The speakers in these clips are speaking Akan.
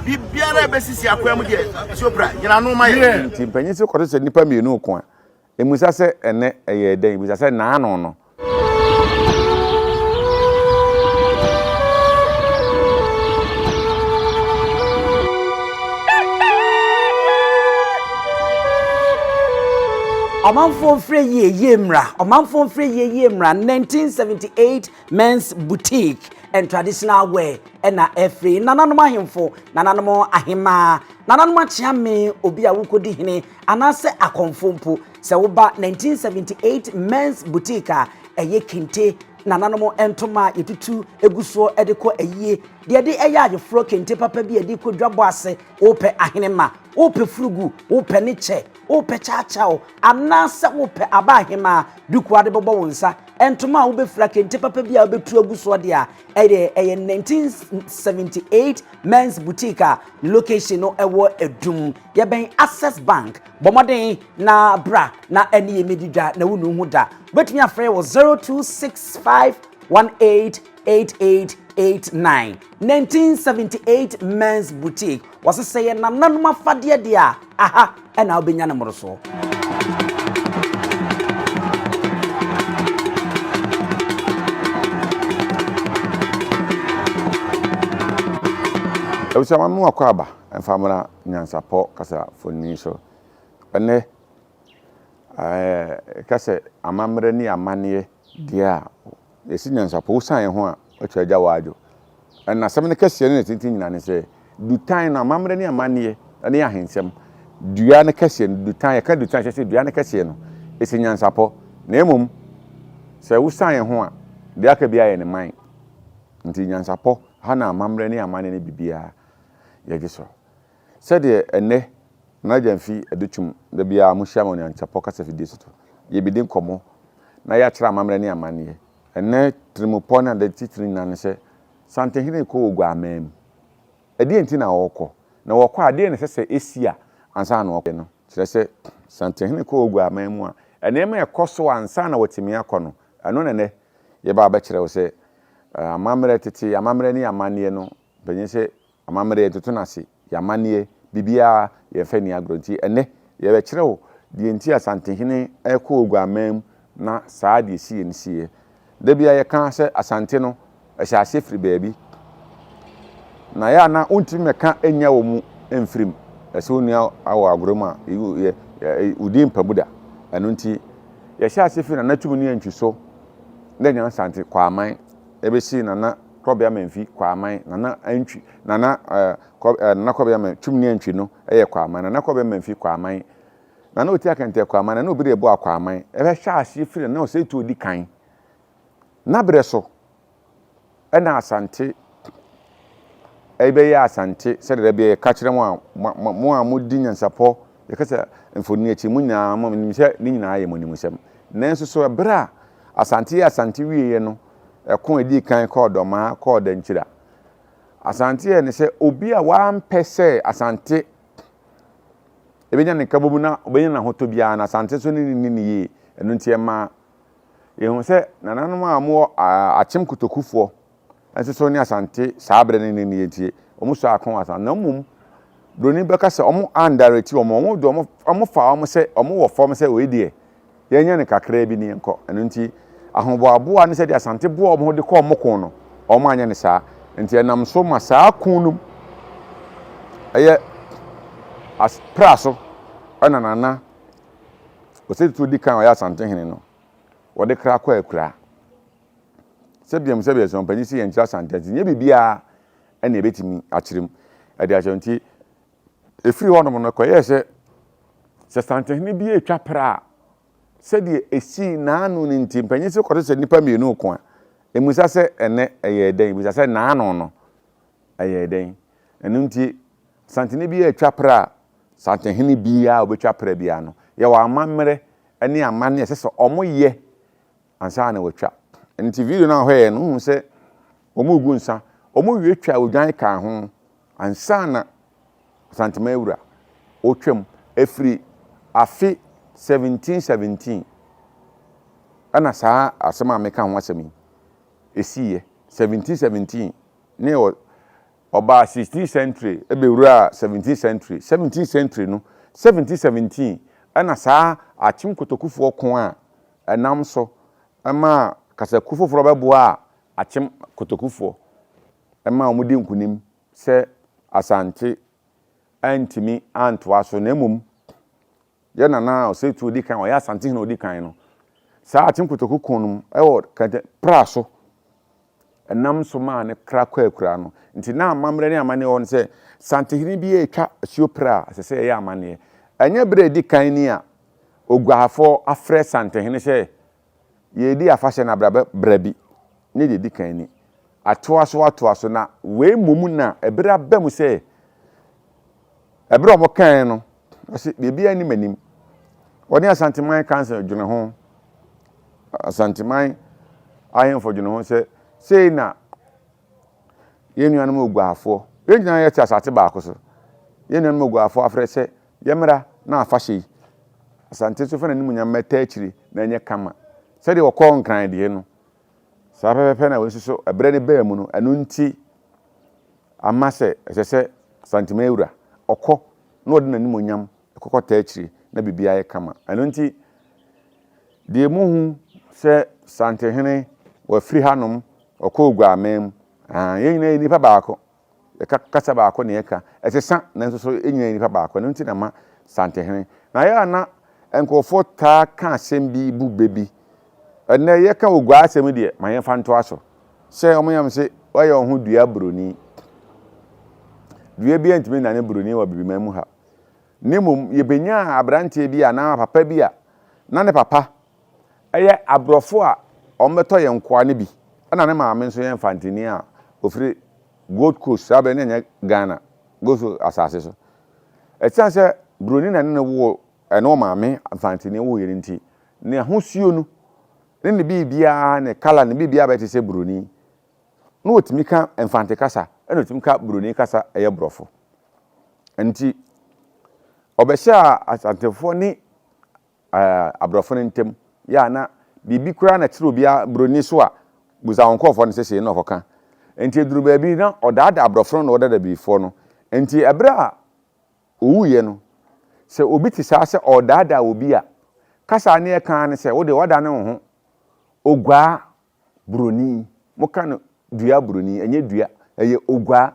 Biribiara a ɛbɛsisi akwan mu deɛ, Sopra, gyina ano ma yɛn. Nti mpanyin se kɔto sɛ nnipa mmienu reko a, mmisa sɛ ɛnnɛ ɛyɛɛ dɛn, bisa sɛ naano no. Ɔmanfoɔ mfrɛ yie yie mmra Ɔmanfoɔ mfrɛ yie yie mmra 1978 Men's Boutique and Traditional Wear ɛna ɛfiri nananom ahemfo, nananom ahemaa, nananom akyeame, obi a wokɔdi hene anaasɛ akɔmfo mpo. Sɛ woba 1978 Men's Boutique a, ɛyɛ kente, nananom ntoma a yɛtutu gu soɔ de kɔ ayie, deɛ yɛde yɛ ayeforɔ, kente papa bi a yɛde kɔ dwabɔ ase, wopɛ ahenema, wopɛ furugu, wopɛ ne kyɛ, wopɛ kyawkyaw, anaasɛ wopɛ aba ahemaa, duku a wode bɛbɔ wo nsa, ntoma a wobɛfira, kente papa bi a wobɛtu agu soɔ deɛ a, ɛdeɛ ɛyɛ 1978 Men's Boutique a ne location no wɔ Adum. Yɛbɛn Access Bank. Bɔ mmɔden na bra na ɛne yɛn mmɛdi dwa na wonnu ho da. Wobɛtumi afrɛ wɔ 0265188889. 1978 Men's Boutique. Wɔse sɛ yɛ nananom afadeɛ deɛ a, aha ɛna wobɛnya no mmorosoɔ. Abusua ma me wakɔ aba mfa mmra nyansapɔ kasafonni so. Ɛnnɛ, yɛka sɛ amammerɛ ne amanneɛ deɛ a, yɛsi nyansapɔ, wosiane ho a, woatwa agya w'adwo. Ɛna asɛm no kɛseɛ ne ne tenten nyinaa ne sɛ, dutan no, amammerɛ ne amanneɛ ne ahensɛm, dua no kɛseɛ no, dutan, yɛka dutan kyerɛ sɛ dua no kɛseɛ no, ɛsi nyansapɔ. Na mmom, sɛ wosiane ho a, deɛ aka biara yɛ ne man. Nti nyansapɔ, ha na amammerɛ ne amanneɛ ne biribiara yɛgye so. Sɛdeɛ ɛnnɛ Nana Gyamfi Adutwum da biara mohyia me wɔ Nyansapɔ kasafidie so to, yɛbɛdi nkɔmmɔ na yɛakyerɛ amammerɛ ne amanneɛ. Ɛnnɛ tirimupɔ ne ade titire nyinaa ne sɛ Santehene rekɔ Oguammaa mu. Ɛdeɛn nti na ɔrekɔ? Na ɔrekɔ a, ɛdeɛn na ɛsɛ sɛ ɛsi a ansa na ɔkɔ no? Kyerɛ sɛ, Santehene kɔ Oguammaa mu a, nneɛma a ɛkɔ so ansa na watumi akɔ no, ɛno na ɛnnɛ yɛba abɛkyerɛ wo sɛ amammerɛ, tete amammerɛ ne amanneɛ no Mpanyin sɛ amammerɛ yɛntoto no ase, yɛn amanneɛ, biribiara yɛmfa nni agorɔ. Nti ɛnnɛ yɛbɛkyerɛ wo deɛ nti a Asantehene rekɔ Oguammaa mu na saa deɛ ɛsiiɛ no siiɛ. Da biara yɛka sɛ Asante no ɛhyɛ aseɛ firi baabi na yɛ a na wontumi mmɛka nnya wɔ mu mfiri mu. Ɛsɛ wo nua wɔ agorɔ mu a wo din mpa mu da. Ɛno nti yɛhyɛ aseɛ firi Nana Twum ne Antwi so na nya Asante Kwaaman ɛbɛsi Nana Krɔbea Mamfi, Kwaaman, Nana Antwi, Nana eh, Kɔ, eh, Nana Krɔbea Man, Twum ne Antwi no yɛ Kwaaman, Nana Krɔbea Mamfi, Kwaaman, Nana Oti Akɛntɛ, Kwaaman, Nana Obiri Eboah, Kwaaman, ɛbɛhyɛ aseɛ firi Nana Osei Tuo di kan n'aberɛ so ɛna Asante ɛbɛyɛ Asante sɛdeɛ da biara yɛka kyerɛ mo a mo a modi nyansapɔ yɛka sɛ mfoni akyi mo nyinaa mo nim sɛ ne nyinaa yɛ mo animsɛm nanso so ɛberɛ a Asante yɛ Asante wieɛ no Ɛko a edii kan kɔɔ Dɔmaa kɔɔ Dankyira. Asante yɛ ne sɛ obi a wampɛ sɛ Asante ebenya ne nkabom na obenya n'ahotɔ biara no, Asante nso ne no nni no yie. Ɛno nti ɛmaa yɛhu sɛ nananom a wɔwɔ Akyem Kotokufoɔ nso so ne Asante saa berɛ no nni no yie nti wɔsɔɔ ako wɔ Asante. Na mmom Buroni bɛka sɛ wɔn andareti wɔn, wɔn de wɔn, wɔfaa wɔn sɛ wɔn wɔ fam sɛ wei deɛ Yɛnyɛ no kakraa bi ne yɛnkɔ. Ɛno nti, ahoboaboa ne sɛdeɛ Asante boa wɔn ho de kɔ wɔn ko no, wɔn anyɛ no saa. Nti ɛnam so ma saa ko no mu ɛyɛ as pra so ɛna Nana Osei Tutu di kan a ɔyɛ Asante hene no, wɔde kra kɔ akuraa. Sɛbiam sɛbiam sɛ ɔpanyin si yɛnkyerɛ Asante nti nyɛ biribiara ɛna ɛbɛtumi akyerɛ mu ɛde akyerɛ nti Ɛfiri hɔnom no, ɛkɔyɛɛ sɛ, sɛ santehene bi retwa pra a, sɛdeɛ ɛsii n'ano no nti, mpanyin sɛ kɔto sɛ nnipa mmienu reko a, ɛmmisa sɛ ɛnnɛ ɛyɛɛ dɛn, ɛbisa sɛ n'ano no ɛyɛɛ dɛn. Ɛno nti, santene bi retwa pra a, santehene biara a ɔbɛtwa pra biara no, yɛwɔ amammerɛ ne amanneɛ a ɛsɛ sɛ wɔyɛ ansa na watwa. Nti video no a wɔhwɛeɛ no, wohu sɛ wɔregu nsa, wɔwie twa odwan kaa ho ansa na Asantema awura ɔtwam. Ɛfiri afe 1717 ɛna saa asɛm a meka ho asɛm yi ɛsiiɛ. 1717 ne wɔ. Ɔbaa 16th century bɛwuraa 17th century. 17th century no, 1717 ɛna saa Akyem Kotokufoɔ ko a ɛnam so maa kasakuo foforɔ bɛboaa Akyem Kotokufoɔ ma wɔdi nkunim sɛ Asante antumi antoa so na mmom Yɛ nana a Osei odi kan, ɔyɛ Asantehene a odi kan no. Saa Akyem Kotoku ko no mu wɔ Kɛntɛ pra so ɛnam so maa ne kra kɔ akuraa no. Nti na amammerɛ ne amanneɛ wɔ hɔ no sɛ Santehene bi retwa asuo pra a, ɛsɛ sɛ yɛyɛ amanneɛ. Ɛnyɛ berɛ a ɛdi kan ni a Oguahafoɔ afrɛ Santehene sɛ yɛredi afahyɛ no abrabɛ bra bi. Nyɛ deɛ ɛdi kan ni. Atoa so atoa so na wei mmom na ɛberɛ aba mu sɛ ɛberɛ a wɔkaeɛ no, ɔse biribiara nni m'anim. Wɔne Asanteman Council dwene ho, Asanteman ahemfo dwene ho sɛ sei na yɛn nuanom Oguafoɔ, yɛn nyinaa yɛte asase baako so, yɛn nuanom Oguafoɔ afrɛ sɛ yɛmmra na afahyɛ yi, Asante nso fa n'animuonyam mmɛta akyire na ɛnyɛ kama. Sɛdeɛ wɔkɔɔ Nkran deɛ no, saa pɛpɛpɛ na wei nso so ɛberɛ no baa mu no, ɛno nti ama sɛ ɛsɛ sɛ Asanteman wura ɔkɔ na ɔde n'animuonyam kɔkɔtaa akyire na biribiara yɛ kama. Ɛno nti, deɛ mohu sɛ Santehene wafiri hanom ɔkɔ Oguaman mu, ah, yɛn nyinaa yɛ nnipa baako. Yɛka kasa baako na yɛka. Ɛsesa nanso so yɛn nyinaa yɛ nnipa baako. Ɛno nti na ma Santehene. Na yɛ a na nkurɔfoɔ taa ka asɛm bi bu bɛ bi. Ɛnnɛ yɛka Oguaa asɛm deɛ, ma yɛmfa ntoa so. Sɛ wɔn yam se wayɛ wɔn ho dua buroni. Dua biara ntumi nnane buroni wɔ Abibiman mu ha. Na mmom yɛbɛnyaa aberanteɛ bi anaa papa bi a na ne papa yɛ aborɔfo a wɔbɛtɔ yɛn nkoa no bi, ɛna ne maame nso yɛ Mfanteni a ɔfiri Gold Coast, saa berɛ no na ɛnyɛ Ghana, Gold Coast asase so. Ɛsiane sɛ buroni na ne ne woo, ɛne ɔmaame Mfanteni woeɛ no nti, n'ahosuo no ne ne biribiara, ne colour, ne biribiara bɛyɛ te sɛ buroni. Na ɔtumi ka Mfante kasa, ɛna ɔtumi ka buroni kasa ɛyɛ borɔfo. Nti, ɔbɛhyɛɛ Asantefoɔ ne aborɔfo no ntam. Yɛ a na biribi koraa na kyerɛ obiara buroni so a, busa wɔn nkurɔfoɔ no sɛ sei na ɔkɔka. Nti ɛduru baabi na ɔdaadaa aborɔfo no na ɔdaadaa abibifoɔ no. Nti ɛberɛ a ɔwuiɛ no, sɛ obi te saa sɛ ɔredaadaa obi a, kasa a ne yɛka ara ne sɛ, wo deɛ woadane wo ho oguaa buroni. Moka no dua buroni, ɛnyɛ dua, ɛyɛ oguaa.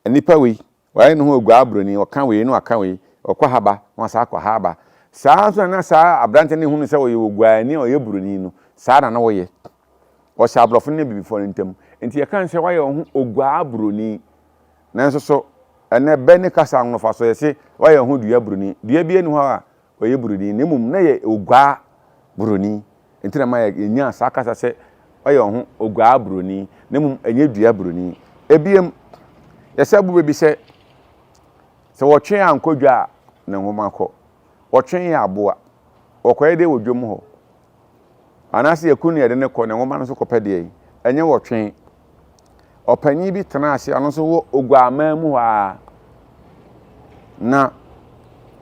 Nipa wei, wayɛ ne ho oguaa buroni, ɔka wei na waka wei, ɔkɔ ha ba na wasan akɔ ha aba. Saa nso na na saa aberante no hunu sɛ ɔyɛ oguaani a ɔyɛ buroni no, saa na na ɔyɛ. Ɔhyɛ aborɔfo ne abibifoɔ no ntam. Nti yɛka no sɛ wayɛ wo ho oguaa buroni. Nanso so ɛnɛ bɛ ne kasa ahonofa so yɛse wayɛ wo ho dua buroni. Dua biara nni hɔ a ɔyɛ buroni, na mmom na yɛ oguaa buroni. Nti na ma yɛnyaa saa kasa sɛ ɔyɛ ɔho oguaa buroni, na mmom ɛnyɛ dua buroni. Ebiem, yɛsɛ bu bɛ bi sɛ, sɛ wɔtwe ankɔ dwa a, ne nwoma kɔ. Wɔtwe yɛ aboa. Wɔkɔyɛ dɛ wɔ dwam hɔ. Anaasɛ yɛku no yɛde no kɔ, ne nwoma no nso kɔpɛ deɛ yi. Ɛnyɛ wɔtwe. Ɔpanyin bi tenaa ase, ɔno nso wɔ Oguaman mu hɔ ara. Na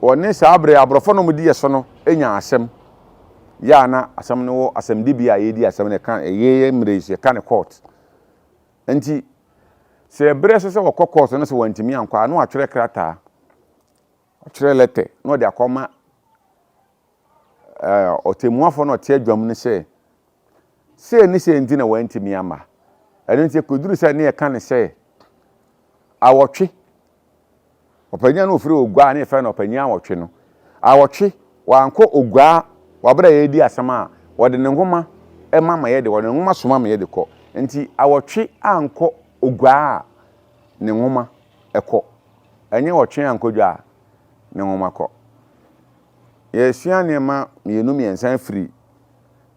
wɔne saa bere aborɔfo no wɔdi yɛ so no nya asɛm. Yɛ a na asɛm no wɔ asɛmdibea a yɛredi asɛm no yɛka ɛyɛ yɛ mmerɛ yi so yɛka no court. Nti sɛ ɛberɛ so sɛ wɔkɔ court no sɛ wɔantumi ankɔ a na wɔatwerɛ krataa, wɔatwerɛ lɛtɛ na wɔde akɔma ɔtɛmmuafoɔ no a ɔte adwam no sɛ, sei ne sei nti na wantumi amma. Ɛno nti ɛkɔduru sɛ ne yɛka no sɛ awɔtwe, ɔpanyin a na ɔfiri Oguaa ne yɛfrɛ no ɔpanyin awɔtwe no, awɔtwe wankɔ Oguaa wɔ berɛ a yɛredi asɛm a wɔde ne nwoma ma ma yɛde, wɔde ne nwoma soma ma yɛde kɔ. Nti awɔtwe ankɔ Oguaa a ne nwoma kɔ, ɛnyɛ ɔtwe ankɔ dwa a ne nwoma kɔ. Yɛresua nneɛma mmienu mmiɛnsa afiri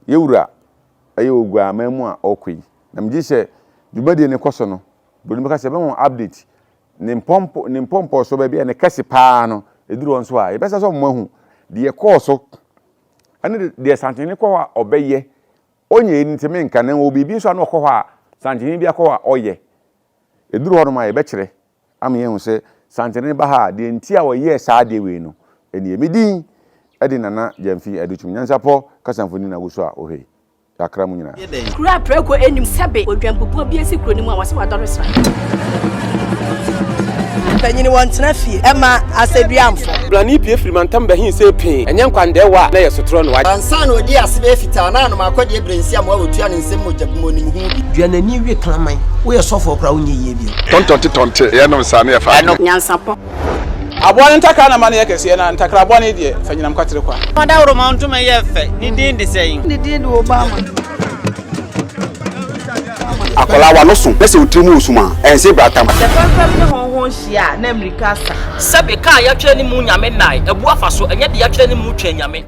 yɛn wura ɛyɛ Oguaaman mu a ɔrekɔ yi. Na megye sɛ dwumadie no kɔ so no, buroni bɛka sɛ yɛbɛma wɔn update. Ne mpɔmpɔ ne mpɔmpɔ so baabi a ne kɛse paa no, ɛduru hɔ nso a, yɛbɛsɛ sɛ wɔn ahu deɛ ɛkɔɔ so ɛne deɛ Santehene kɔ hɔ a ɔbɛyɛ. Ɔnyɛ yi nti menka, na wɔ biribi nso a na ɔkɔ hɔ a Santehene bi akɔ hɔ a ɔyɛ. Ɛduru hɔnom a yɛbɛkyerɛ ama yɛahu sɛ Santene ba ha a, deɛ nti a ɔyɛɛ saa adeɛ wei no nie. Me din de Nana Gyamfi Adukyum Nyansapɔ kasamfoni na woso a wohwɛ yi. Yɛakra mo nyinaa. Kuro a prako nnim sɛbe odwanbubuo bi asi kuro no mu a wɔse wadɔre sra. Mpanyini wɔntena fie ɛma asɛduamfo. Blani pue firi mantam bɛhe see pee, ɛnyɛ nkwandɛɛwa a na ɛyɛ sotorɔ na wagye. Ansa na ɔdii ase bɛyɛ fitaa na anom akɔdeɛ berɛ nsi amoa wɔtua ne nsam mogya bi mu ɔnim ho bi. Dua n'ani we kraman. Woyɛ sɔfoɔ koraa wonyɛ yie bio. Tɔntɔnte tɔnte, yɛnom saa na yɛfa adwene. Nyansapɔ. Aboa no ntakra na ma no yɛ kɛseɛ, na ntakra bɔne deɛ, fa nyinam kwatere kwa. Ɔdawuroma ntoma yɛ fɛ, ne din de sɛn? Ne din de Obama. Akwadaa w'ano so na sɛ wo tiri mu wɔ sum a, ɛnse bratam. Sɛ fɛmfɛm ne hɔnhɔn hyia a, na mmirika asa. Sɛbe, ka a yɛatwerɛ ne mu Nyame nnae, abu afa so, ɛnyɛ deɛ yɛatwerɛ ne mu Twɛn Nyame.